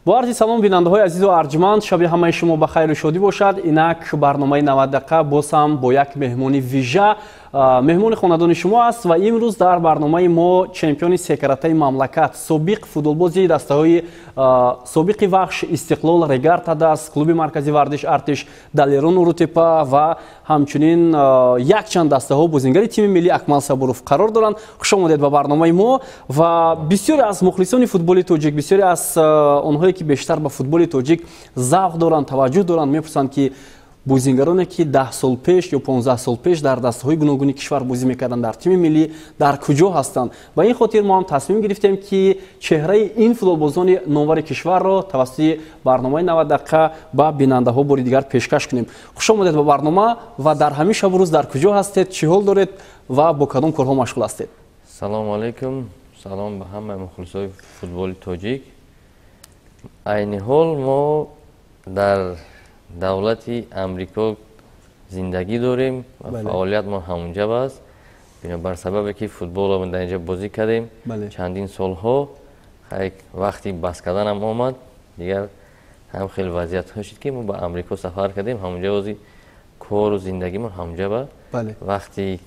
Бо арзи салом, бинандаҳои азизу арҷманд, шаби ҳамаи шумо ба хайру шодӣ бошад. Инак барномаи 90 дақиқа боз ҳам бо як меҳмони вижа меҳмони хонадони шумо аст ва имрӯз дар барномаи мо чемпиони секаратаи мамлакат, собиқ футболбози дастаҳои собиқи Вахш, Истиқлол, Регар Тадас, клуби маркази варзиш Артиш, Далерон Урутепа ва ҳамчунин якчанд дастаҳо бозингари тими миллӣ Акмал Сабуров қарор доранд. Хуш омадед ба барномаи мо ва бисёре аз мухлисони футболи тоҷик, бисёре аз онҳое ки бештар ба футболи тоҷик завқ доранд, таваҷҷӯҳ доранд, мепурсанд, ки бозингароне, ки 10 сол пеш ё 15 сол пеш дар дастаҳои гуногуни кишвар бозӣ мекарданд, дар тими миллӣ дар куҷо ҳастанд. Ба ин хотир мо ҳам тасмим гирифтем, ки чеҳраи ин футболбозони номвари кишварро тавассути барномаи 90 дақиқа ба бинандаҳо бори дигар пешкаш кунем. Хуш омадед ба барнома ва дар ҳамин шабу рӯз дар куҷо ҳастед, чӣ ҳол доред ва бо кадом корҳо машғул ҳастед? Салому алайкум, салом ба ҳамаи мухлисои футболи тоҷик. Айни ҳол мо дар давлати Амрико зиндагӣ дорем ва фаъолиятмон ҳамунҷа аст. Бинобар сабабе ки футболро дар инҷа бозӣ кардем чандин солҳо, вақти бас карданам омад, дигар ҳам хеле вазъиятҳо шуд, ки мо ба Амрико сафар кардем. Ҳамунҷа ози кору зиндагимон ҳамунҷа ба вақти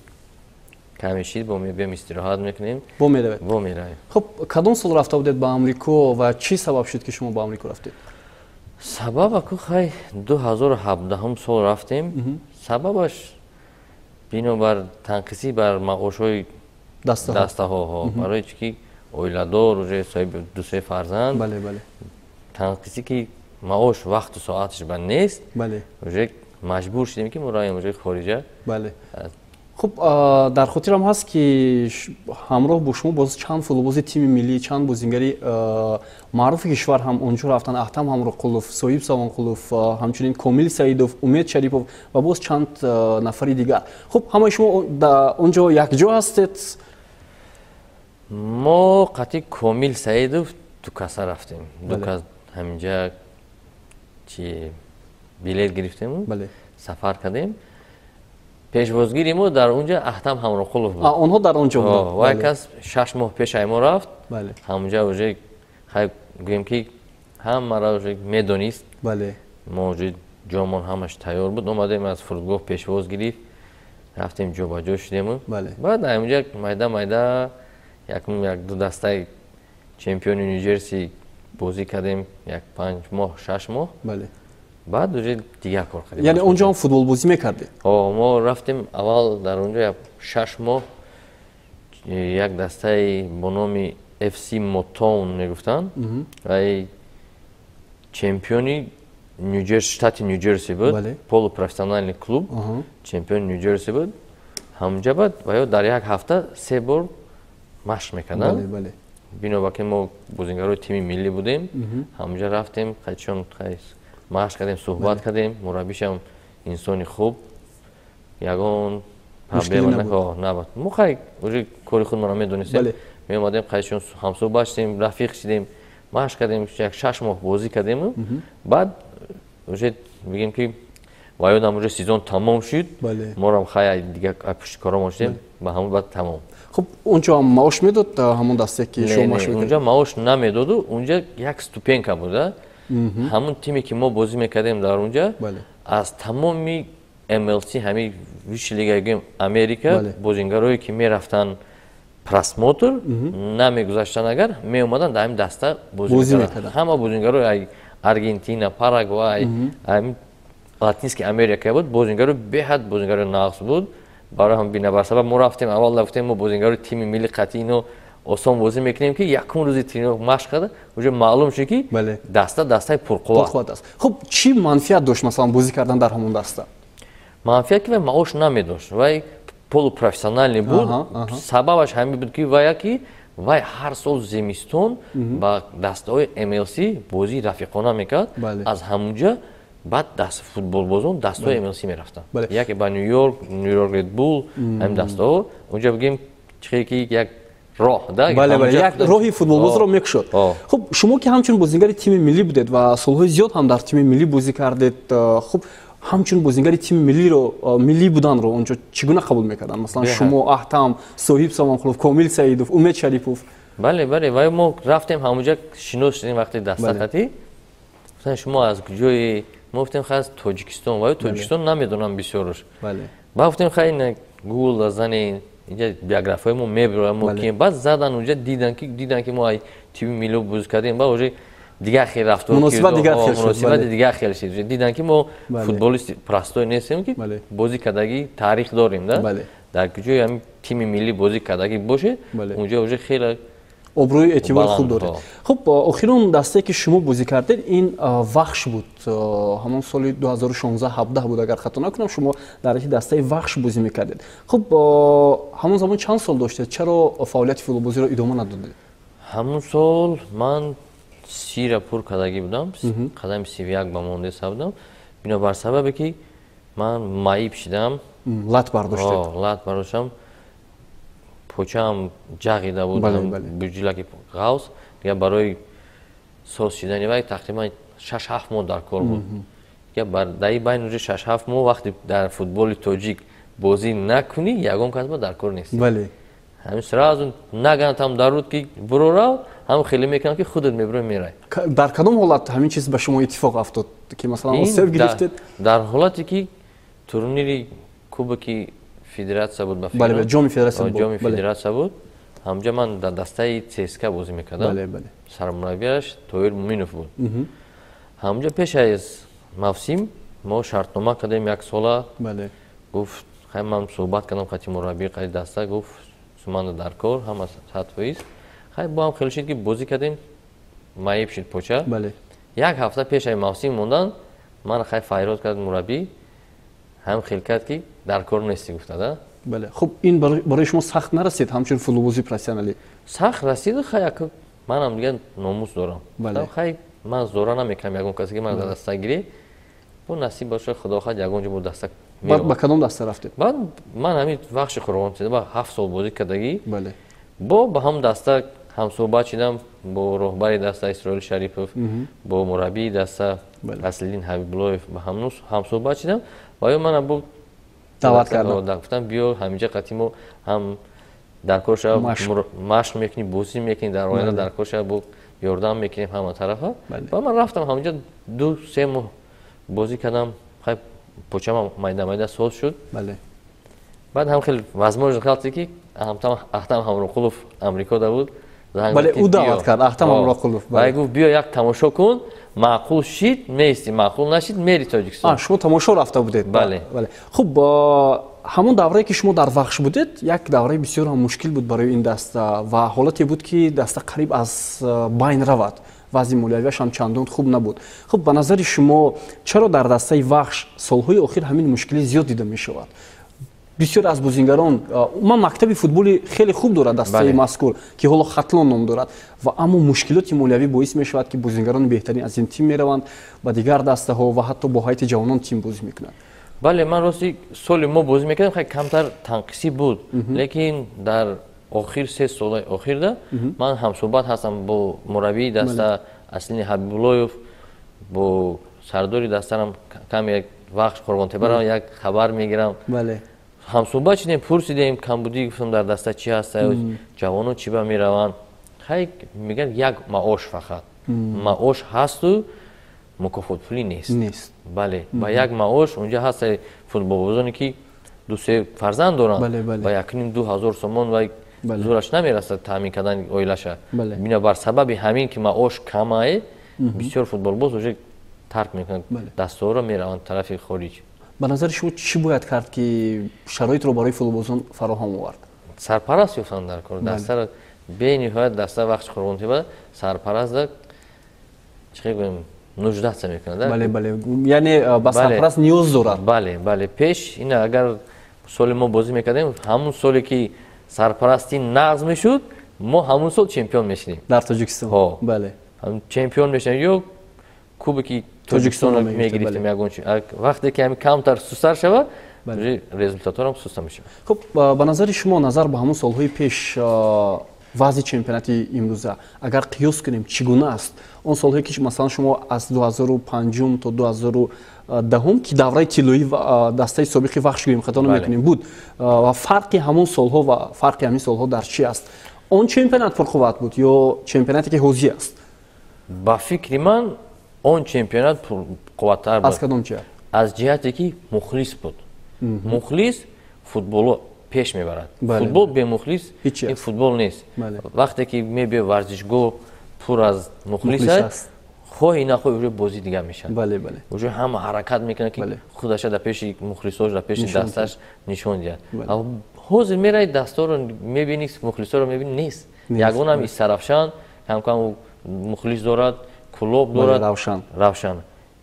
каме шид бо мебиём, истироҳат мекунем. Бо меравед? Бо меравем. Хуб, кадом сол рафта будед ба Амрико ва чӣ сабаб шуд, ки шумо ба Амрико рафтед? Сабаб аку, хай, 2017 сол рафтем. Сабабаш бинобар танқисӣ бар маошҳои дастаҳо, барои чӣ ки оиладор, уже соҳиби дусе фарзанд, танқисӣ ки маош вақту соаташ ба нест, уже маҷбур шудем, ки мо равем уже хориҷа. Хуб, дар хотирам ҳаст, ки ҳамроҳ бо шумо боз чанд футболбози тими миллӣ, чанд бозингари маъруфи кишвар ҳам онҷо рафтанд: Аҳтам Ҳамроқулов, Соҳиб Савонқулов, ҳамчунин Комил Саидов, Умед Шарипов ва боз чанд нафари дигар. Хуб, ҳамаи шумо онҷо якҷо ҳастед? Мо қатъи Комил Саидов ду каса рафтем, ду кас ҳаминҷа чи билет гирифтему сафар кардем. Пешвозгири мо дар онҷа Аҳтам Ҳамроқулов буд. Онҳо дар он ҷо буданд? Вай кас 6 моҳ пешай мо рафт. Ҳамонҷа уже, хай, гӯем ки ҳамаро уже медонист. Мо уже ҷомон ҳамаш тайёр буд, омадем, аз фурудгоҳ пешвоз гирифт, рафтем, ҷобаҷо шудему баъд ҳамонҷа майда майда як ду дастаи чемпиони Нью-Ҷерси бозӣ кардем як 5 моҳ, 6 моҳ. Баъд уже дигар кор кардем. Яъне он ҷо ҳам футболбозӣ мекардед? Мо рафтем, аввал дар он ҷо 6 моҳ як дастаи бо номи FC Мотоун мегуфтанд, вай чемпиони штати Нью-Ҷерси буд, полупрофессиональный клуб, чемпиони Нью-Ҷерси буд. Ҳамунҷа баъд ваё дар як ҳафта се бор машқ мекарданд. Бинобар ки мо бозингарои тими миллӣ будем, ҳамунҷа рафтем, қайчон машқ кардем, суҳбат кардем. Мураббишам инсони хуб, ягон проблема набуд. Мо, хай, уже кори худмонро медонистем, меомадем, қайчон ҳамсуҳбат шудем, рафиқ шудем, машқ кардем, як 6 моҳ бозӣ кардему баъд уже бигем, ки ваёдам уже сезон тамом шуд, морам, хай, дигар пушти коромон шудем, ба ҳамон баъд тамом. Хуб, онҷо ҳам маош медод ҳамон дасте, ки шумо машқ? Унҷа маош намедоду, унҷа як ступенька буда. Ҳамон тиме, ки мо бозӣ мекардем дар онҷа, аз тамоми МЛС, ҳамин высший лига гӯем Америка, бозингарое, ки мерафтанд просмотр, намегузаштанд, агар меомаданд, дар ҳамин даста бозӣ мекарданд. Ҳама бозингарои Аргентина, Парагвай, Латинский Америка буд. Бозингаро беҳад бозингарои нағз буд. Барои ҳам бинобар сабаб мо рафтем, аввал гуфтем, мо бозингарои тими милли қатъи ино осон бозӣ мекунем, ки якум рӯзи тренировка машқ карда уже маълум шуд, ки даста дастаи пурқувват аст. Хуб, чӣ манфиат дошт, масалан, бозӣ кардан дар ҳамон даста? Манфиат ки вай маош намедошт, вай полупрофессиональный буд. Сабабаш ҳамин буд, ки вая ки вай ҳар сол зимистон ба дастаҳои МЛС бозии рафиқона мекард. Аз ҳамунҷа баъд даст футболбозон дастаҳои МЛС мерафтанд, яке ба Нью-Йорк, Нью-Йорк Редбул, ҳамин дастаҳо. Унҷа бигем, чихе ки як роҳ. Бале, як роҳи футболбозро мекушод. Хуб, шумо ки ҳамчун бозингари тими миллӣ будед ва солҳои зиёд ҳам дар тими миллӣ бозӣ кардед, хуб, ҳамчун бозингари тими миллиро, миллӣ буданро онҷо чӣ гуна қабул мекарданд, масалан, шумо, Аҳтам, Соҳиб Сомонқулов, Комил Саидов, Умед Шарипов? Бале, вай мо рафтем, ҳамонҷа шинос шудем вақти дастахатӣ. Гуфтанд, шумо аз куҷое? Мо гуфтем, хай, аз Тоҷикистон. Ва Тоҷикистон намедонам бисёрш. Баъд гуфтем, хай, ина Гугл зане, инҷа биографияи мо мебирояд, мо кием. Баъд задан, унҷа дидан ки мо ай тими миллӣ бозӣ кардем. Баъд уже дигар хел рафтор, муносибати дигар хел шид. Дидан, ки мо футболисти простой нестем, ки бозӣ кардагӣ, таърих дорем да. Дар куҷои ҳамин тими миллӣ бозӣ кардагӣ бошед, унҷа уже хеле обрӯи эътибори хуб доред. Хуб, охирон дастае, ки шумо бозӣ кардед, ин Вахш буд. Ҳамон соли 2016-17 буд, агар хато накунам, шумо дар ҳайати дастаи Вахш бозӣ мекардед. Хуб, ҳамон замон чанд сол доштед? Чаро фаъолияти футболбозиро идома надодед? Ҳамон сол ман 30-ра пур кардагӣ будам, қадами 31 ба мондаиста будам. Бинобар сабабе ки ман маиб шидам. Лат бардоштед? Лат бардоштам, почаам ҷағида буд, буҷилаки ғавс. Дигар барои соз шидани вай тақрибан 6-7 моҳ дар кор буд. Дар ин байн уже 6-7 моҳ вақте дар футболи тоҷик бозӣ накунӣ, ягон кас ба дар кор нест. Ҳамин сразу наганатам даруд, ки буро, рав, ҳам хеле мекунам, ки худат мебуро, мерай. Дар кадом ҳолат ҳамин чиз ба шумо иттифоқ афтод, ки масалан осеб гирифтед? Дар ҳолате ки турнири кубоки федератсия буд. Ба ҷоми федератсия. Ҷоми федератсия буд. Ҳамҷа ман дар дастаи ЦСКА бозӣ мекардам, сармураббиаш Тоир Муминов буд. Ҳамҷа пеш аз мавсим мо шартнома кардем як сола. Гуфт, хай, ман суҳбат кардам қати мураббии, қати даста. Гуфт, суманда дар кор ҳама 100%. Хай, бо ҳам хеле шид, ки бозӣ кардем, маиб шид поча. Як ҳафта пеш аз мавсим мондан ман, хай, файрод кард мураббӣ, ҳам хел кард, ки дар кор нестӣ, гуфта да. Бале, хуб, ин барои шумо сахт нарасид, ҳамчун футболбози профессионалӣ? Сахт расид. Хай, манам дигар номус дорам. Хай, ман зора намекунам ягон касе, ки ман дар даста гирӣ. Бо насиб боша, худо хоҳад, ягон ҷо бо даста. Баъд ба кадом даста рафтед? Баъд ман ҳамин Вахши Қурғон ба 7 сол бозӣ кардагӣ, бо ба ҳам даста ҳамсӯҳбат шидам бо роҳбари даста Исроил Шарипов, бо мураббии даста Аслиддин Ҳабибуллоев. Ба ҳамсӯҳбат шидам ва ё мана бо даъват кардам. Гуфтам, биё, ҳаминҷа қати мо ҳам дар кор шава, машқ мекунӣ, бозӣ мекунӣ, дар оянда дар кор шава, бо ёрдам мекунем ҳама тарафа. Ва ман рафтам, ҳаминҷа 2-3 моҳ бозӣ кардам. Хай, почамам майда майда соз шуд. Баъд ҳам хеле возможно халте, ки Ахтам Ҳамроқулов Амрикода буд. Бале, ӯ даъват кард, Ахтам Ҳамроқулов. Вай гуфт, биё, як тамошо кун, маъқул шид, меисти, маъқул нашид, мери Тоҷикистон. Шумо тамошо рафта будед? Бале. Хуб, ҳамон даврае, ки шумо дар Вахш будед, як давраи бисёр ҳам мушкил буд барои ин даста ва ҳолате буд, ки даста қариб аз байн равад, вазъи молиявиаш ҳам чандон хуб набуд. Хуб, ба назари шумо, чаро дар дастаи Вахш солҳои охир ҳамин мушкилӣ зиёд дида мешавад? Бисёр аз бозингарон, ман мактаби футболи хеле хуб дорад дастаи мазкур, ки ҳоло Хатлон ном дорад, ва аммо мушкилоти молиявӣ боис мешавад, ки бозингарони беҳтарин аз ин тим мераванд ба дигар дастаҳо ва ҳатто бо ҳайати ҷавонон тим бозӣ мекунанд. Бале, ман рости соли мо бозӣ мекардем, хеле камтар танқисӣ буд, лекин дар охир, 3 солаи охирда ман ҳамсӯҳбат ҳастам бо мураббии даста Аслини Ҳабибуллоев, бо сардори дастарам каме вақт Қурғонтепарам як хабар мегирам. Ҳамсӯҳбат шудем, пурсидем камбудӣ, гуфтам, дар даста чӣ ҳаста, ҷавонон чӣ ба мераванд? Хай, мегӯяд, як маош, фақат маош ҳасту мукофотпулӣ нест. Бале, ба як маош унҷа ҳаста футболбозоне, ки ду-се фарзанд доранд, ба 1,5-2 ҳазор сомон ва зӯраш намерасад таъмин кардани оилаша. Бинобар сабаби ҳамин, ки маош камае, бисёр футболбоз уже тарк мекунанд дастаҳоро, мераванд тарафи хориҷ. Ба назари шумо, чӣ бояд кард, ки шароитро барои футболбозон фароҳам овард? Сарпараст ёфтан дар кор дастаро. Бениҳоят даста Вахши Қурғонтепа сарпараста, чӣ гӯем, нуждаться мекунад. Бале, яъне ба сарпараст ниёз дорад. Бале, пеш ина агар соли мо бозӣ мекардем, ҳамун соле, ки сарпарастӣ нағз мешуд, мо ҳамун сол чемпион мешудем. Дар Тоҷикистон, бале. Чемпион мешудем ё кубоки Тоҷикистонро мегирифтем. Ягон чи вақте ки ҳами камтар сустар шавад, результатҳоам суста мешавад. Хуб, ба назари шумо, назар ба ҳамон солҳои пеш, вазъи чемпионати имрӯза агар қиёс кунем, чӣ гуна аст? Он солҳое, ки масалан шумо аз 2005 то 2010, ки давраи тиллоӣ дастаи собиқи Вахш, гӯем, хато намекунем, буд, ва фарқи ҳамон солҳо ва фарқи ҳамин солҳо дар чӣ аст? Он чемпионат пурқувват буд ё чемпионате, ки ҳозир аст? Ба фикри ман, Он чемпионат қувваттар буд. Аз кадом ҷиҳат? Аз ҷиҳате ки мухлис буд. Мухлис футболо пеш мебарад. Футбол бемухлис ин футбол нест. Вақте ки мебиёй, варзишгоҳ пур аз мухлис аст, хоҳӣ нахоҳӣ, уже бозӣ дигар мешавад. Уже ҳама ҳаракат мекунад, ки худаша дар пеши мухлисош, дар пеши дасташ нишон диҳад. Ҳозир мераи, дастаро мебинӣ, мухлисоро мебинӣ, нест. Ягонам Истаравшан камкам мухлис дорад, Кулоб дорад, Равшан.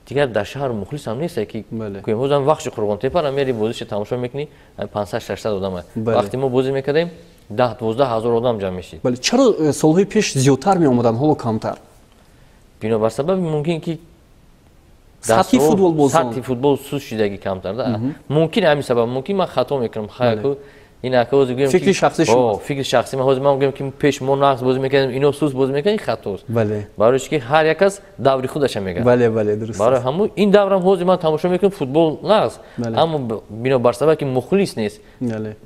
Дигар дар шаҳр мухлисам нест, ки ҳозам Вахши Қурғонтепара мери, бозиша тамошо мекунӣ, 500-600 одам. Вақте мо бозӣ мекардем, 10-12 ҳазор одам ҷамъ мешид. Бале, чаро солҳои пеш зиёдтар меомаданд, ҳоло камтар? Бинобар сабаби мумкин ки сатҳи футболбозон, сатҳи футбол суст шидаги камтар. Мумкин ҳамин сабаб, мумкин ман хато мекунам. Хайку, ин ака ҳозир гӯем, фикри шахси шумо. Фикри шахси ман. Ҳозир ман гӯем, ки пеш мо нағз бозӣ мекардем, ино суст бозӣ мекардем, ин хатост. Барои чи ки ҳар як кас даври худаша мегӯяд. Бале, бале, дуруст. Барои ҳамун ин даврам ҳозир ман тамошо мекунам, футбол нағз, аммо бинобар сабаб ки мухлис нест.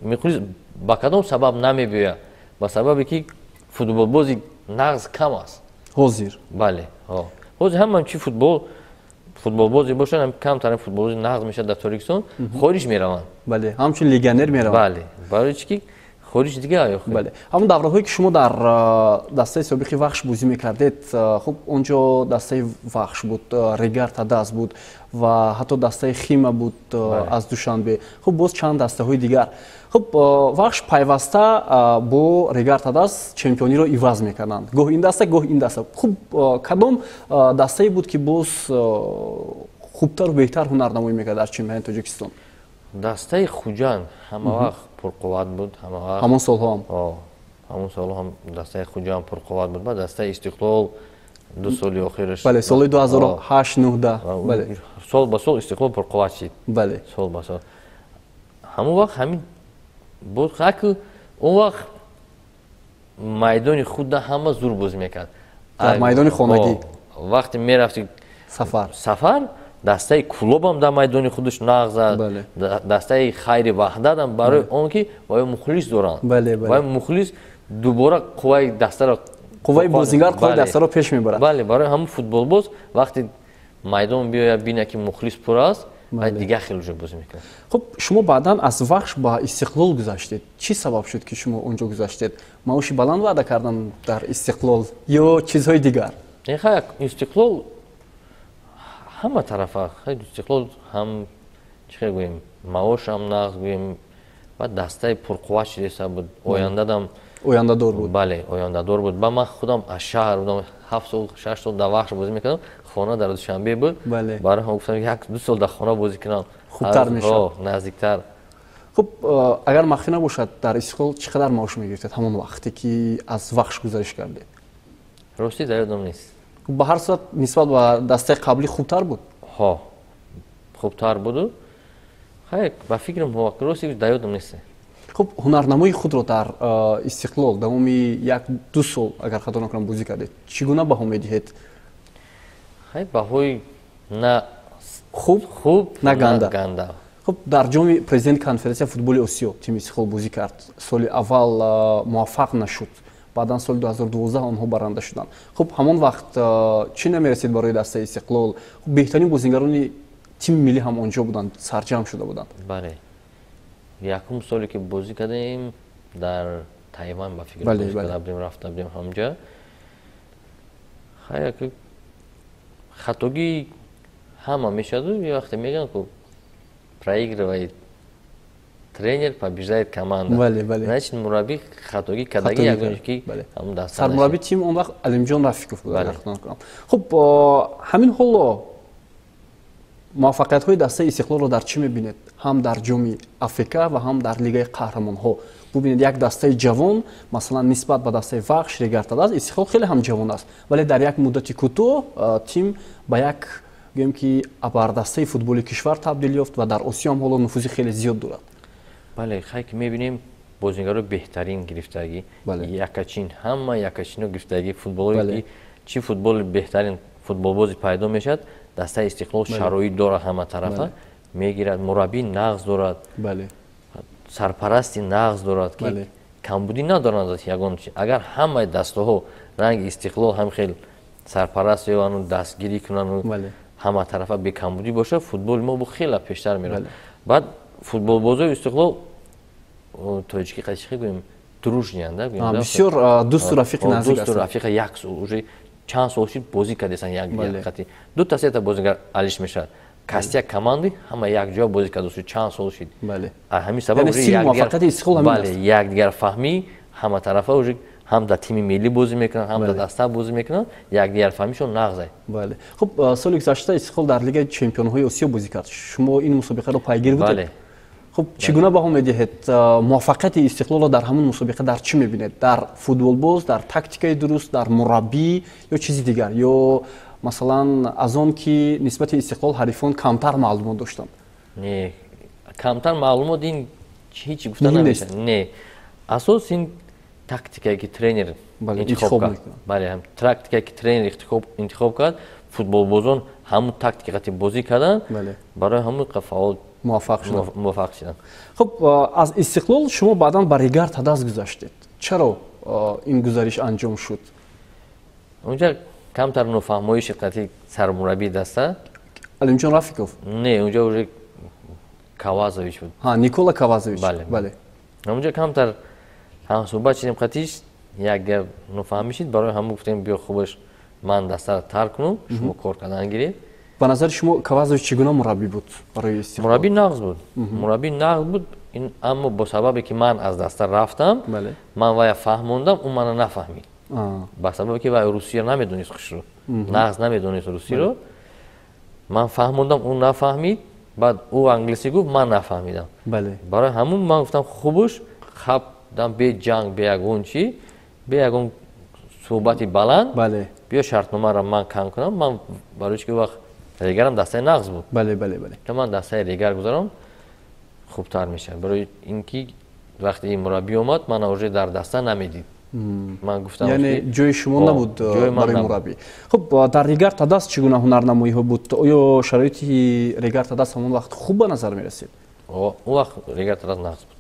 Мухлис ба кадом сабаб намебиёяд? Ба сабабе ки футболбози нағз кам аст. Ҳозир. Бале, ҳозир ҳама чи футболбозе бошанд, камтарин футболбози нағз мешавад дар Тоҷикистон, хориҷ мераванд. Бале, ҳамчун легионер мераванд. Бале, барои чи ки хориҷ дига. Бале, ҳамон давраҳое ки шумо дар дастаи собиқи Вахш бозӣ мекардед, хуб, он ҷо дастаи Вахш буд, Регар Тадаз буд ва ҳатто дастаи Хима буд аз Душанбе, хуб, боз чанд дастаҳои дигар. Хуб, Вахш пайваста бо Регар Тадаз чемпиониро иваз мекарданд, гоҳ ин даста, гоҳ ин даста. Хуб, кадом дастае буд, ки боз хубтару беҳтар ҳунарнамоӣ мекард дар чемпионати Тоҷикистон? Дастаи Хуҷанд ҳама вақт пурқувват буд, ҳама вақт. Ҳамон солҳоам? Ҳамон солҳо ҳам дастаи Хуҷанд пурқувват буд. Баъд дастаи Истиқлол 2 соли охираш. Бале, соли 2008, 9, бале. Сол ба сол Истиқлол пурқувват шид. Сол ба сол. Ҳамон вақт ҳамин буд. Хаку, он вақт майдони худда ҳама зур бозӣ мекард. Дар майдони хонагӣ. Вақте мерафти сафар, сафар, дастаи Кулобам дар майдони худаш нағз аст, дастаи Хайри Ваҳдатам, барои он ки вай мухлис доранд. Вай мухлис дубора қувваи дастаро қувваи бозингар қувваи дастаро пеш мебарад. Бале, барои ҳамун футболбоз вақте майдон биёяд, бина ки мухлис пур аст, вай дигар хел уже бозӣ мекунад. Хуб, шумо баъдан аз Вахш ба Истиқлол гузаштед. Чӣ сабаб шуд, ки шумо он ҷо гузаштед? Маоши баланд ваъда кардан дар Истиқлол ё чизҳои дигар? Истиқлол ҳама тарафа, Истиқлол ҳам, чӣ хел гӯем, маошам нағз гӯем, ва дастаи пурқувват шидеса буд, ояндадам. Ояндадор буд. Бале, ояндадор буд. Ба ман худам аз шаҳр будам, 7 сол, 6 сол дар Вахш бозӣ мекардам, хона дар Душанбе буд. Барои ҳам гуфтам, як ду сол дар хона бозӣ кунам. Хубтар мешавад. Наздиктар. Хуб, агар махфӣ набошад, дар Истиқлол чӣ қадар маош мегирифтед ҳамон вақте ки аз Вахш гузариш кардед? Ростӣ, дар ёдам нест. Ба ҳар сурат, нисбат ба дастаи қаблӣ хубтар буд? Ҳо, хубтар буду. Хай, ба фикрам, рости, дар ёдам нест. Хуб, ҳунарнамои худро дар Истиқлол давоми як ду сол, агар хато накунам, бозӣ кардед. Чӣ гуна баҳо медиҳед? Хай, баҳои на хуб, хуб, на ганда. Ганда. Хуб, дар ҷоми президенти Конфедератсияи футболи Осиё тими Истиқлол бозӣ кард. Соли аввал муваффақ нашуд, баъдан соли 2012 онҳо баранда шуданд. Хуб, ҳамон вақт чӣ намерасид барои дастаи Истиқлол? Беҳтарин бозингарони тими миллӣ ҳам он ҷо буданд, сарҷамъ шуда буданд. Бале, якум соле ки бозӣ кардем, дар Тайван, ба фикр карда будем, рафта будем ҳамҷа. Хай, хатогӣ ҳама мешаду. Вақте мегӯянд ку проигрывает тренер, побеждает команда, значит, мураббӣ хатогӣ кардагӣ, ягон ки. Сармурабби тим он вақт Алимҷон Рафиков буд. Хуб, ҳамин ҳоло муваффақиятҳои дастаи Истиқлолро дар чӣ мебинед, ҳам дар ҷоми АФК ва ҳам дар Лигаи қаҳрамонҳо? Бубинед, як дастаи ҷавон, масалан, нисбат ба дастаи Вахш, Регар Тадаз, Истиқлол хеле ҳам ҷавон аст, вале дар як муддати кӯтоҳ тим ба як, гӯем ки, абардастаи футболи кишвар табдил ёфт ва дар Осиё ҳам ҳоло нуфузи хеле зиёд дорад. Бале, хай, ки мебинем, бозингарои беҳтарин гирифтагӣ, якачин, ҳама якачино гирифтагӣ, футболое ки чӣ футболи беҳтарин футболбози пайдо мешавад, дастаи Истиқлол шароит дорад, ҳама тарафа мегирад, мураббӣ нағз дорад, сарпарасти нағз дорад, ки камбудӣ надоранд ягон чи. Агар ҳамаи дастаҳо ранги Истиқлол ҳам хел Сарпараст ё ану дастгирӣ кунану ҳама тарафа бекамбудӣ бошад, футболи мо бо хела пештар меравад. Баъд футболбозои Истиқлол, тоҷикӣ қачи гӯем, дружный анд. Бисёр дӯсту рафиқи наздик. Дӯсту рафиқа, як уже чанд сол шид бозӣ кардесан як қати. Дута сета бозигар алиш мешавад. Костяк команды ҳама якҷоя бозӣ карда чанд сол шид. Ҳамин сабаб якдигарфаҳмӣ ҳама тарафа уже ҳам дар тими миллӣ бозӣ мекунанд, ҳам дар даста бозӣ мекунанд, якдигарфаҳмишон нағз. Бале. Хуб, соли гузашта Истиқлол дар Лигаи чемпионҳои Осиё бозӣ кард. Шумо ин мусобиқаро пайгир будед? Хуб, чӣ гуна баҳо медиҳед муваффақияти Истиқлолро дар ҳамон мусобиқа? Дар чӣ мебинед? Дар футболбоз, дар тактикаи дуруст, дар мураббӣ ё чизи дигар, ё масалан аз он ки нисбати Истиқлол ҳарифон камтар маълумот доштанд? Не, камтар маълумот ин ҳеҷ гуфта намешавад. Не, асос ин тактикае ки тренер интихоб кард. Бале, тактикае ки тренер интихоб кард, футболбозон ҳамун тактика қати бозӣ карданд, барои ҳамун фаъол муваффақ шуданд. Хуб, аз Истиқлол шумо баъдан ба Регар Тадаз гузаштед. Чаро ин гузариш анҷом шуд? Унҷа камтар нофаҳмоиши қати сармураббии даста. Алимҷон Рафиков? Не, унҷа уже Кавазович буд. Ҳа, Никола Кавазович. Бале, унҷа камтар ҳамсӯҳбат шидем қатиш, як гап нофаҳмӣ шид, барои ҳамун гуфтем, биё, хубаш ман дастаро тарк кунам, шумо кор кардан гиред. Ба назари шумо, Кавазович чӣ гуна мураббӣ буд барои Истиқлол? Мураббӣ нағз буд, мураббӣ нағз буд, аммо бо сабабе ки ман аз даста рафтам, ман вая фаҳмондам, ӯ мана нафаҳмид, ба сабабе ки вай русия намедонист, хушро нағз намедонист русиро. Ман фаҳмондам, ӯ нафаҳмид. Баъд ӯ англисӣ гуфт, ман нафаҳмидам. Барои ҳамун ман гуфтам, хубуш хабдам, бе ҷанг, бе ягон чӣ, бе ягон суҳбати баланд, биё шартномаро ман кам кунам. Ман барои ки вақт Регарам дастаи нағз буд. Ман дастаи Регар гузарам, хубтар мешавад, барои ин ки вақте мураббӣ омад, мана уже дар даста намедид. Ман гуфтам, яъне ҷои шумо набуд барои мураббӣ. Хуб, дар Регар Тадас чӣ гуна ҳунарнамоиҳо буд? Оё шароити Регар Тадас ҳамон вақт хуб ба назар мерасид? Он вақт Регар Тадас нағз буд.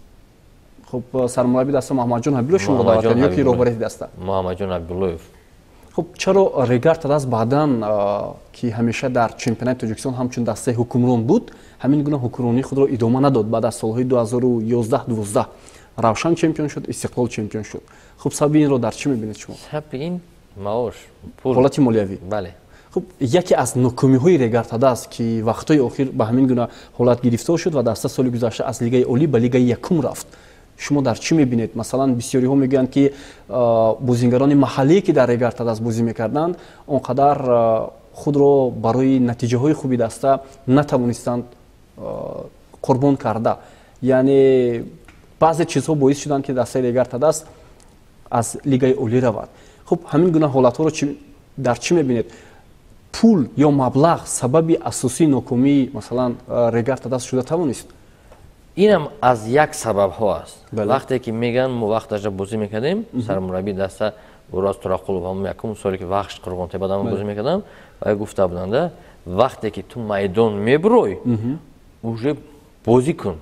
Хуб, сармурабби даста Маҳмадҷон Ҳабибулло шуморо даъват кард ё ки роҳбарияти даста? Муҳаммадҷон Абдуллоев. Хуб, чаро Регар Тадас баъдан, ки ҳамеша дар чемпионати Тоҷикистон ҳамчун дастаи ҳукмрон буд, ҳамин гуна ҳукмронии худро идома надод? Баъд аз солҳои 2011-12 Равшан чемпион шуд, Истиқлол чемпион шуд. Хуб, сабаби инро дар чӣ мебинед шумо? Сабаби ин маош, пул, ҳолати молиявӣ. Бале. Хуб, яке аз нокомиҳои Регар Тадас, ки вақтҳои охир ба ҳамин гуна ҳолат гирифтор шуд ва даста соли гузашта аз Лигаи олӣ ба Лигаи якум рафт, шумо дар чӣ мебинед? Масалан, бисёриҳо мегӯянд, ки бозингарони маҳаллие, ки дар Регар Тадас бозӣ мекарданд, он қадар худро барои натиҷаҳои хуби даста натавонистанд қурбон карда, яъне баъзе чизҳо боис шуданд, ки дастаи Регар Тадас аз Лигаи олӣ равад. Хуб, ҳамин гуна ҳолатҳоро дар чӣ мебинед? Пул ё маблағ сабаби асосии нокомии, масалан, Регар Тадас шуда тавонист? Инам аз як сабабҳо аст. Вақте ки мегӯянд, мо вақташа бозӣ мекардем, сармураббии даста Ураз Турақулов, ҳамон якум соле ки Вахш Қурғонтепада ман бозӣ мекардам, вай гуфта буданд: вақте ки ту майдон мебурой, уже бозӣ кун,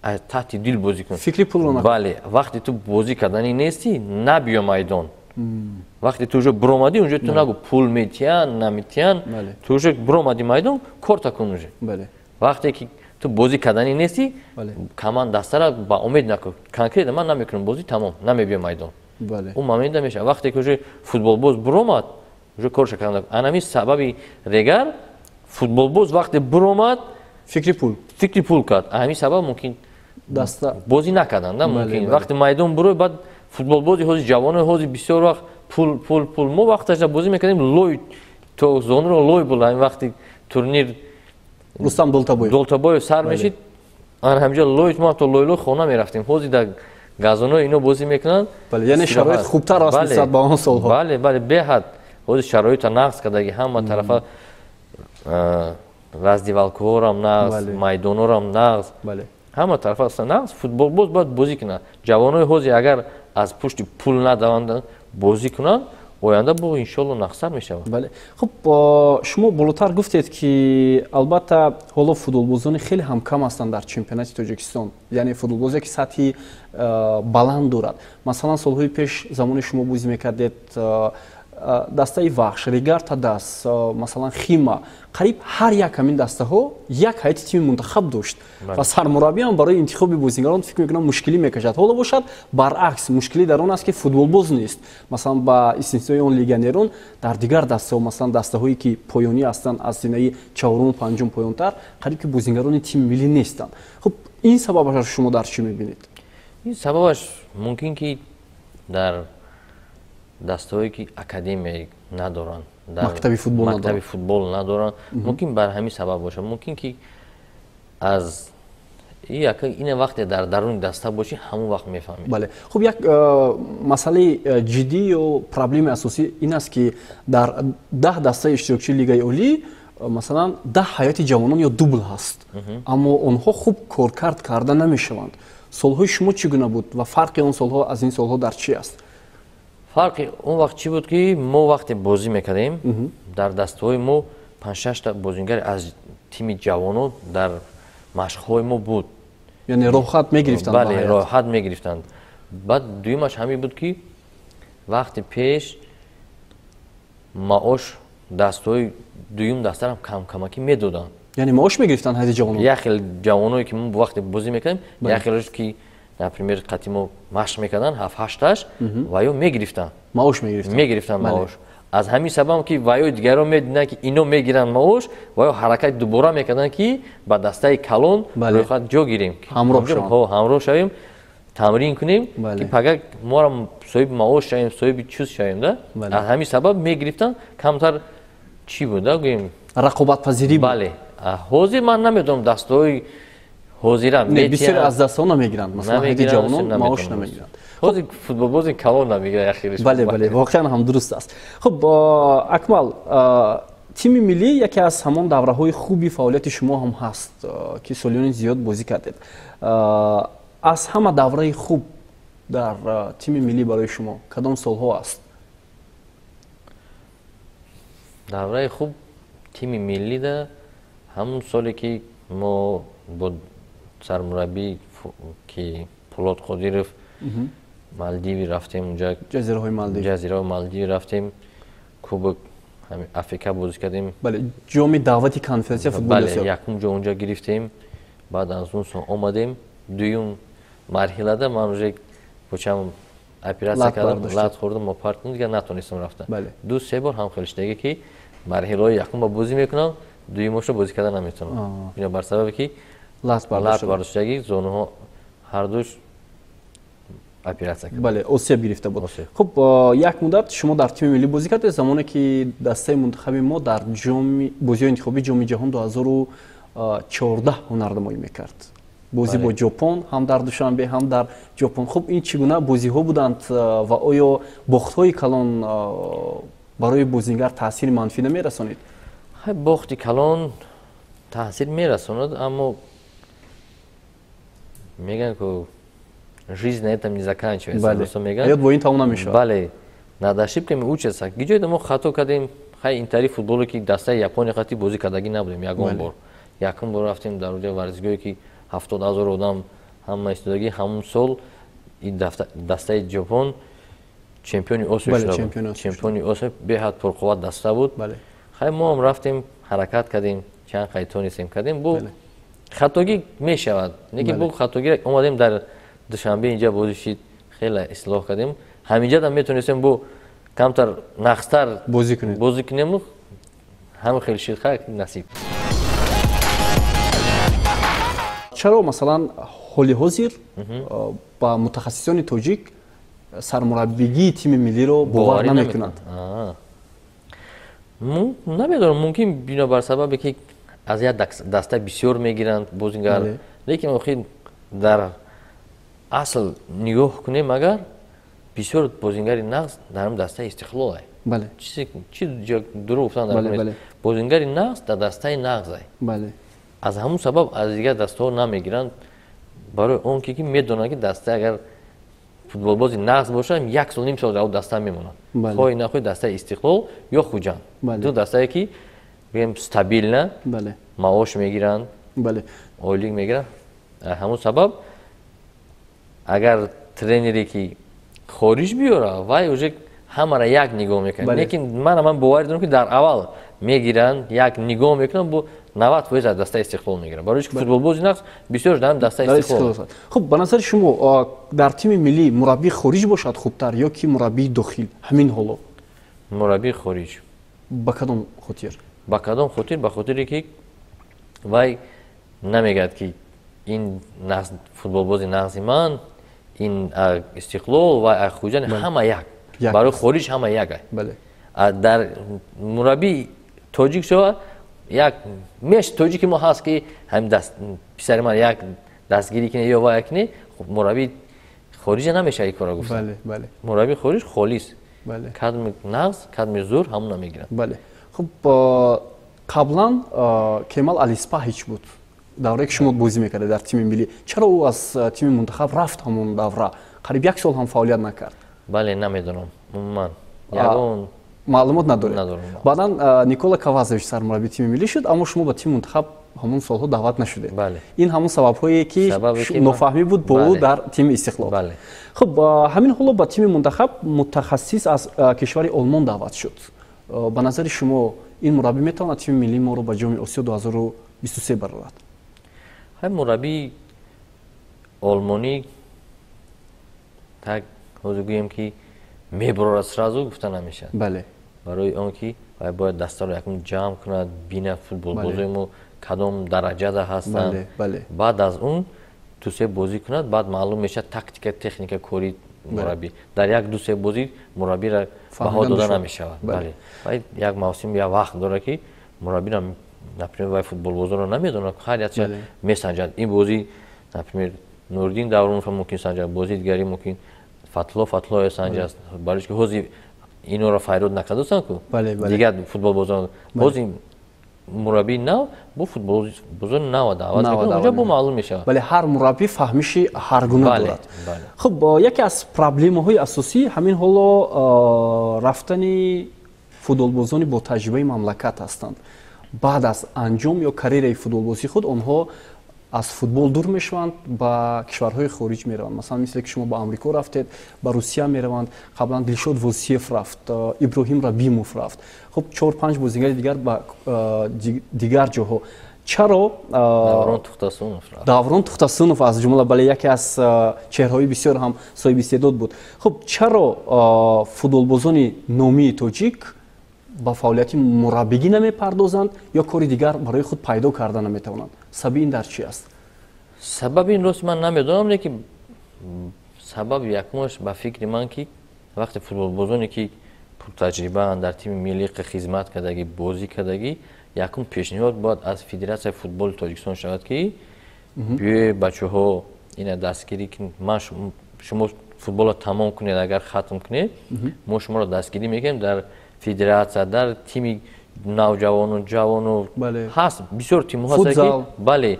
аз таҳти дил бозӣ кун, фикри пулро. Бале, вақте ту бозӣ карданӣ нестӣ, набиё майдон. Вақте ту уже буромадӣ, уже ту нагӯ пул метиҳанд, наметиҳанд. Ту уже буромадӣ майдон, корта кун уже. Вақте ки ту бозӣ карданӣ нестӣ, команда, дастара ба умед накун. Конкретно ман намекунам бозӣ, тамом, намебиё майдон. Ӯ момента мешавад, вақте ки уже футболбоз буромад, уже корша кардан. Анами сабаби Регар, футболбоз вақте буромад, фикри пул, фикри пул кард. Ҳамин сабаб мумкин даста бозӣ накарданд. Мумкин вақте майдон бурой, баъд футболбози ҳози, ҷавонои ҳози бисёр вақт пул, пул, пул. Мо вақташа бозӣ мекардем, лой то зонро лой буд. Ҳамин вақти турнир Рустам Долтабоев, Долтабоев сар мешид, ан ҳамҷо лой, мо то лойлой хона мерафтем. Ҳози дар газоно ино бозӣ мекунанд. Яъне шароит хубтар аст нисбат ба он солҳо? Бале, беҳад. Ҳози шароита нағз кардаги ҳама тарафа, раздевалка ҳорам нағз, майдонорам нағз, ҳама тарафа нағз. Футболбоз бояд бозӣ кунад. Ҷавонои ҳозир агар аз пушти пул надаванд, бозӣ кунанд, оянда бо иншолло нағзтар мешавад. Бале. Хуб, шумо болотар гуфтед, ки албатта ҳоло футболбозони хеле ҳам кам ҳастанд дар чемпионати Тоҷикистон, яъне футболбозе, ки сатҳи баланд дорад. Масалан, солҳои пеш, замоне шумо бозӣ мекардед, Дастаи Вахш, Регар Тадас, масалан Хима, қариб ҳар як ҳамин дастаҳо як ҳайати тими мунтахаб дошт ва сармураббиам барои интихоби бозигарон, фикр мекунам, мушкилӣ мекашад. Ҳоло бошад, баръакс, мушкилӣ дар он аст, ки футболбоз нест. Масалан, ба истиснои он легионерон, дар дигар дастаҳо, масалан дастаҳое ки поёнӣ ҳастанд, аз зинаи чаҳоруму панҷум поёнтар, қариб ки бозигарони тими миллӣ нестанд. Хуб, ин сабабашро шумо дар чӣ мебинед? Ин сабабаш мумкин ки дар дастаҳое ки академия надоранд, мактаби футбол. Мактаби футбол надоранд, мумкин бар ҳамин сабаб бошад. Мумкин ки аз ина вақте дар даруни даста бошӣ, ҳамон вақт мефаҳмӣ. Бале, хуб, як масъалаи ҷиддӣ ё проблемаи асосӣ ин аст, ки дар 10 дастаи иштирокчии Лигаи Олӣ, масалан, 10 ҳайати ҷавонон ё дубл ҳаст, аммо онҳо хуб коркард карда намешаванд. Солҳои шумо чӣ гуна буд ва фарқи он солҳо аз ин солҳо дар чӣ аст? Фарқи он вақт чӣ буд, ки мо вақте бозӣ мекардем, дар дастаҳои мо панҷшашта бозингар аз тими ҷавонон дар машқҳои мо буд. Яъне роҳат мегирифтанд. Бале, роҳат мегирифтанд. Баъд дуюмаш ҳамин буд, ки вақти пеш маош дастаҳои дуюм дастарам камкамакӣ медоданд. Яъне маош мегирифтанд ҳайати ҷавонон? Як хел ҷавоное ки мо вақте бозӣ мекардем, як хелаш ки, например, қати мо машқ мекарданд, ҳафт ҳашташ, ва ё мегирифтанд. Маош мегирифтанд. Мегирифтанд маош. Аз ҳамин сабаб ки ва ё дигарон медиданд, ки ино мегиранд маош, ва ё ҳаракати дубора мекарданд, ки ба дастаи калон рӯйхат ҷо гирем, ҳамроҳ шавем, тамрин кунем, ки пага моро соҳиби маош шавем, соҳиби чиз шавем да. Аз ҳамин сабаб мегирифтанд камтар. Чӣ буд да, гӯем, рақобатпазирӣ. Бале, ҳозир ман намедонам, дастаҳои ҳозира. Не, бисёре аз дастаҳо намегиранд, масалан ҳайати ҷавонон маош намегиранд. Ҳозир футболбози калон намегирад ахириш. Бале, воқеан ҳам дуруст аст. Хуб, Акмал, тими миллӣ яке аз ҳамон давраҳои хуби фаъолияти шумо ҳам ҳаст, ки солиёни зиёд бозӣ кардед. Аз ҳама давраи хуб дар тими миллӣ барои шумо кадом солҳо аст? Давраи хуб тими миллида ҳамон соле ки мо бо сармураббӣ ки Пулод Қодиров Малдиви рафтем унҷа. Ҷазираҳои Малдив. Ҷазираҳои Малдиви рафтем, кубок Африка бозӣ кардем. Бале, ҷоми даъвати Конфедератсия футболи. Бале, якум ҷо унҷа гирифтем. Баъд аз он сон омадем, дуюм марҳилада ман уже почам оператсия кардам, лат хӯрдам, мо партм, дигар натонистам рафта. Ду се бор ҳам хелишдаге ки марҳилаҳои якумба бозӣ мекунам, дуюмошро бозӣ карда наметавонам, бинобар сабабе ки лат бардоштагӣ, зонуҳо ҳардуш оператсия кард. Бале, осеб гирифта буд. Хуб, як муддат шумо дар тими миллӣ бозӣ кардед, замоне ки дастаи мунтахаби мо дар ҷоми бозиҳои интихобии Ҷоми Ҷаҳон 2014 ҳунарнамоӣ мекард. Бозӣ бо Ҷопон, ҳам дар Душанбе, ҳам дар Ҷопон. Хуб, ин чӣ гуна бозиҳо буданд ва оё бохтҳои калон барои бозингар таъсири манфӣ намерасонид? Бохти калон таъсир мерасонад, аммо мегӯянд ку, жизнь на этом не заканчивается. Ҳаёт бо ин тамом намешавад. Бале, над ошибками учатся. Ҷойда мо хато кардем, хай, интари футболе ки дастаи Япония қати бозӣ кардагӣ набудем ягон бор. Якум бор рафтем дар оҷа, варзишгоҳе ки 70 000 одам ҳама истодагӣ. Ҳамун сол дастаи Ҷопон чемпиони Осиё шуда, чемпиони Осиё, беҳад пурқувват даста буд. Хай, мо ҳам рафтем, ҳаракат кардем, чанд қай тонистем, кардем. Бу хатогӣ мешавад, лекин бу хатогӣ омадем, дар Душанбе инҷа бозӣ шид, хеле ислоҳ кардем. Ҳаминҷа метонистем бу камтар нақстар бозӣ кунему, ҳам хел шид, хай, насиб. Чаро, масалан, ҳоли ҳозир ба мутахассисони тоҷик сармураббигии тими миллиро бовар намекунанд? Намедонам, мумкин бинобар сабабе ки аз як даста бисёр мегиранд бозингар. Лекин охир дар асл нигоҳ кунем, агар бисёр бозингари нағз дар дастаи Истиқлол ай. Чи дурӯғ гуфтан дар, бозингари нағз дар дастаи нағз ай. Аз ҳамун сабаб аз дигар дастаҳо намегиранд, барои он ки медонанд, ки даста агар футболбози нағз бошад, як сол, ним сол дар даста мемонад. Хоҳӣ нахоҳӣ, дастаи Истиқлол ё Хуҷанд, ду дастае ки бигем стабилна маош мегиранд, ойлик мегиранд. Ҳамун сабаб агар тренере ки хориҷ биёра, вай уже Ҳамара як нигоҳ мекунанд. Лекин ман боварӣ дорам, ки дар аввал мегиранд, як нигоҳ мекунанд, бо 90% аз дастаи Истиқлол мегиранд. Барои ки футболбози нағз бисёр дар дастаи Истиқлол. Хуб, ба назари шумо, дар тими миллӣ мураббии хориҷ бошад хубтар ё ки мураббии дохил ҳамин ҳоло? Мураббии хориҷ. Ба кадом хотир? Ба кадом хотир? Ба хотире ки вай намегӯяд, ки ин футболбози нағзи ман, ин Истиқлол ва Хуҷанд, ҳама як. Барои хориҷ ҳама як. Дар мураббии тоҷик шава, як меш тоҷики мо ҳаст, ки ҳамин даст писари ман як дастгирӣ кине ё вай кине. Мураббии хориҷа намешава ин корро гуфта. Мураббии хориҷ холис, кадми нағз, кадми зур, ҳамуна мегиранд. Бале, хуб, қаблан Кемал Алиспаҳич буд, даврае ки шумо бозӣ мекардед дар тими миллӣ. Чаро ӯ аз тими мунтахаб рафт? Ҳамон давра қариб як сол ҳам фаъолият накард. Бале, намедонам, умуман ягон маълумот надоред. Баъдан Никола Кавазович сармураббии тими миллӣ шуд, аммо шумо ба тими мунтахаб ҳамон солҳо даъват нашудед. Ин ҳамон сабабҳое ки нофаҳмӣ буд бо ӯ дар тими Истиқлол. Хуб, ҳамин ҳоло ба тими мунтахаб мутахассис аз кишвари Олмон даъват шуд. Ба назари шумо, ин мураббӣ метавонад тими миллии моро ба Ҷоми Осиё 2023 барорад? Ҳай, мураббии олмонӣ так ҳозир гӯем, ки мебарорад, сразу гуфта намешавад. Барои он ки вай бояд дастаро якум ҷамъ кунад, бинад, футболбозои мо кадом дараҷада ҳастанд. Баъд аз он дусе бозӣ кунад, баъд маълум мешавад тактика, техника кори мураббӣ. Дар як дусе бозӣ мураббиро баҳо дода намешавад. Бале, вай як мавсим, як вақт дорад, ки мураббиро, например, вай футболбозонро намедонад, ҳар якча месанҷад. Ин бозӣ, например, Нуриддин Давронов мумкин санҷад, бозии дигари мумкин Фатло Фатлоев санҷад, барои ки ҳозир инора файрод накардастанд ку дигар футболбозон. Ҳозир мураббии нав бо футболбозони нава даъват мекунад, онҷо бо маълум мешавад. Бале, ҳар мураббӣ фаҳмиши ҳаргуна дорад. Хуб, яке аз проблемаҳои асосӣ ҳамин ҳоло рафтани футболбозони бо таҷрибаи мамлакат ҳастанд. Баъд аз анҷом ё карьераи футболбозии худ онҳо аз футбол дур мешаванд, ба кишварҳои хориҷ мераванд. Масалан, мисле ки шумо ба Амрико рафтед, ба Русия мераванд. Қаблан Дилшод Восиев рафт, Иброҳим Рабимов рафт, хуб, чор панҷ бозигари дигар ба дигар ҷоҳо. Чаро? Даврон Тухтасунов аз ҷумла, бале, яке аз чеҳраҳои бисёр ҳам соҳиби истеъдод буд. Хуб, чаро футболбозони номии тоҷик ба фаъолияти мураббигӣ намепардозанд ё кори дигар барои худ пайдо карда наметавонанд? Сабаби ин дар чи аст? Сабаби ин, рост, ман намедонам, лекин сабаби якумаш, ба фикри ман, ки вақте футболбозоне ки пуртаҷрибаанд, дар тими миллӣ хизмат кардагӣ, бозӣ кардагӣ, якум пешниҳод бояд аз Федератсияи футболи Тоҷикистон шавад, ки биёе, бачаҳо, ина дастгирӣ, ман шумо футболро тамом кунед, агар хатм кунед, мо шуморо дастгирӣ мекунем дар федератсия, дар тими навҷавону ҷавону. Ҳаст бисёр тимҳо ҳастанд, ки бале,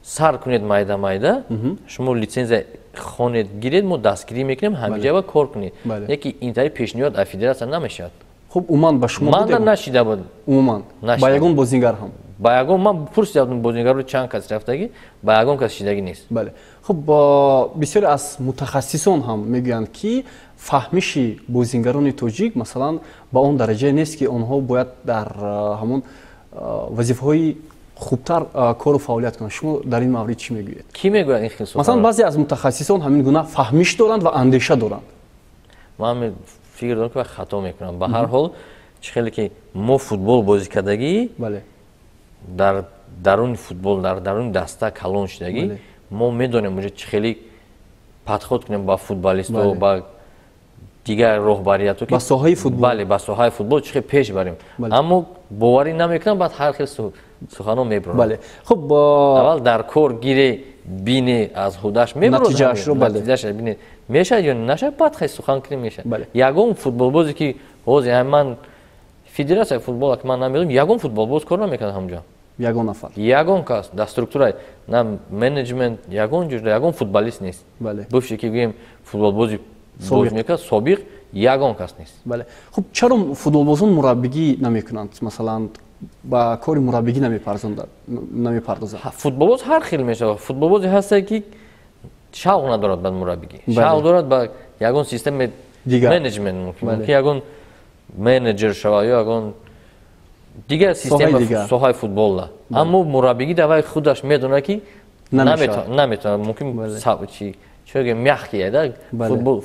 сар кунед майда майда, шумо литсензия хонед, гиред, мо дастгирӣ мекунем, ҳамиҷаба кор кунед. Яки ин тари пешниҳод аз федератсия намешавад. Хуб, умуман ба шумо? Ман нашида буд. Умуман ба ягон бозингар ҳам? Ба ягон. Ман пурсидам бозингарро, чанд кас рафтагӣ, ба ягон кас шидагӣ нест. Бале, хуб, бисёре аз мутахассисон ҳам мегӯянд, ки фаҳмиши бозингарони тоҷик, масалан, ба он дараҷае нест, ки онҳо бояд дар ҳамон вазифаҳои хубтар кору фаъолият кунанд. Шумо дар ин маврид чӣ мегӯед? Кӣ мегӯяд ин хел? Масалан, баъзе аз мутахассисон ҳамин гуна фаҳмиш доранд ва андеша доранд. Ман фикр дорам, ки хато мекунам. Ба ҳар ҳол, чӣ хеле ки мо футбол бозӣ кардагӣ, дар даруни футбол, дар даруни даста калон шудагӣ, мо медонем уҷа чӣ хеле подход кунем ба футболистҳо, ба дигар роҳбариятҳо. Ба соҳаи футбол. Бале, ба соҳаи футбол чӣ хел пеш барем. Аммо боварӣ намекунам, баъд ҳар хел суханҳо мебуранд. Бале, хуб. Аввал дар кор гире, бине, аз худаш мебурад. Натиҷаашро, бале. Натиҷаашро бине, мешавад ё нашавад, баъд хел сухан кунем, мешавад. Ягон футболбозе ки ҳозир ман федератсияи футбола, ки ман намедонам, ягон футболбоз кор намекунад ҳамҷо. Ягон нафар? Ягон кас дар структура, на менеҷмент, ягон ҷур, ягон футболист нест. Бывший, ки гӯем, футболбози боз мекард собиқ, ягон кас нест. Бале, хуб, чаро футболбозон мураббигӣ намекунанд, масалан, ба кори мураббигӣ намепардозанд? Футболбоз ҳар хел мешавад. Футболбозе ҳаста, ки шавқ надорад ба мураббигӣ, шавқ дорад ба ягон системе. Дигар менеҷмент мумкин ягон менеҷер шавад ё ягон дигар система соҳаи футболла, аммо мураббигӣ давай худаш медонад, ки наметавонад. Мумкин чи мягкий да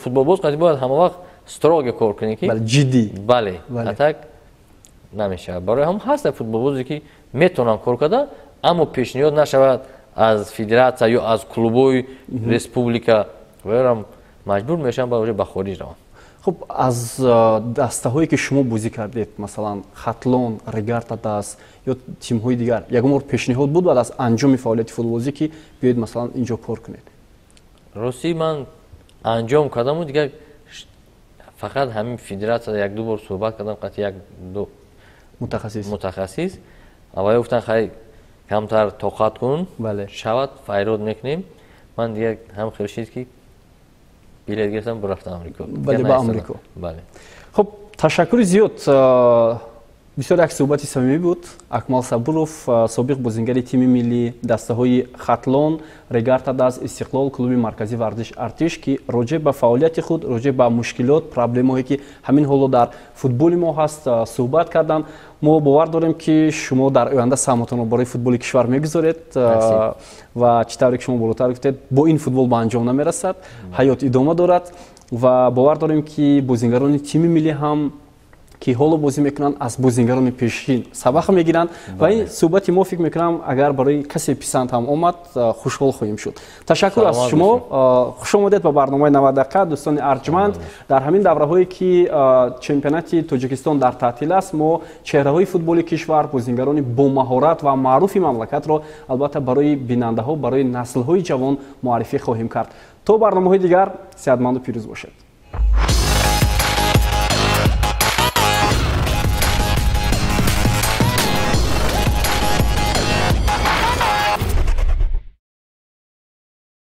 футболбоз қати бояд ҳама вақт строго кор кунӣ, ки ҷиддӣ. Бале, а так намешавад. Барои ҳам ҳаста футболбозе, ки метавонанд кор карда, аммо пешниҳод нашавад аз федератсия ё аз клубҳои республика, ваёрам маҷбур мешаванд ба ба хориҷ раванд. Хуб, аз дастаҳое, ки шумо бозӣ кардед, масалан, Хатлон, Регар-ТадАЗ ё тимҳои дигар, ягон бор пешниҳод буд баъд аз анҷоми фаъолияти футболбозӣ, ки биёед, масалан, инҷо кор кунед? Ростӣ, ман анҷом кардаму дигар фақат ҳамин федератсия якду бор суҳбат кардам қати як ду мутахассис. Мутахассис аввал гуфтан: «Хай, камтар тоқат кун, шавад, файрод мекунем». Ман дигар ҳам хел шид, ки билет гирифтам, рафтам Амрико. Бале, ба Амрико. Бале. Хуб, ташаккури зиёд, бисёр як суҳбати самимӣ буд. Акмал Сабуров, собиқ бозингари тими миллӣ, дастаҳои Хатлон, Регар-ТадАЗ, Истиқлол, клуби марказии варзиш Артиш, ки роҷеъ ба фаъолияти худ, роҷеъ ба мушкилот, проблемаҳое, ки ҳамин ҳоло дар футболи мо ҳаст, суҳбат карданд. Мо бовар дорем, ки шумо дар оянда саҳматонро барои футболи кишвар мегузоред ва чӣ тавре ки шумо болотар гуфтед, бо ин футбол ба анҷом намерасад, ҳаёт идома дорад ва бовар дорем, ки бозингарони тими миллӣ ҳам, ки ҳоло бозӣ мекунанд, аз бозингарони пешин сабақ мегиранд. Ва ин суҳбати мо, фикр мекунам, агар барои касе писанд ҳам омад, хушҳол хоҳем шуд. Ташаккур аз шумо, хуш омадед ба барномаи 90 дақиқа. Дӯстони арҷманд, дар ҳамин давраҳое, ки чемпионати Тоҷикистон дар таътил аст, мо чеҳраҳои футболи кишвар, бозингарони бомаҳорат ва маъруфи мамлакатро, албатта, барои бинандаҳо, барои наслҳои ҷавон муаррифӣ хоҳем кард. То барномаҳои дигар сеҳатманду пирӯз бошед.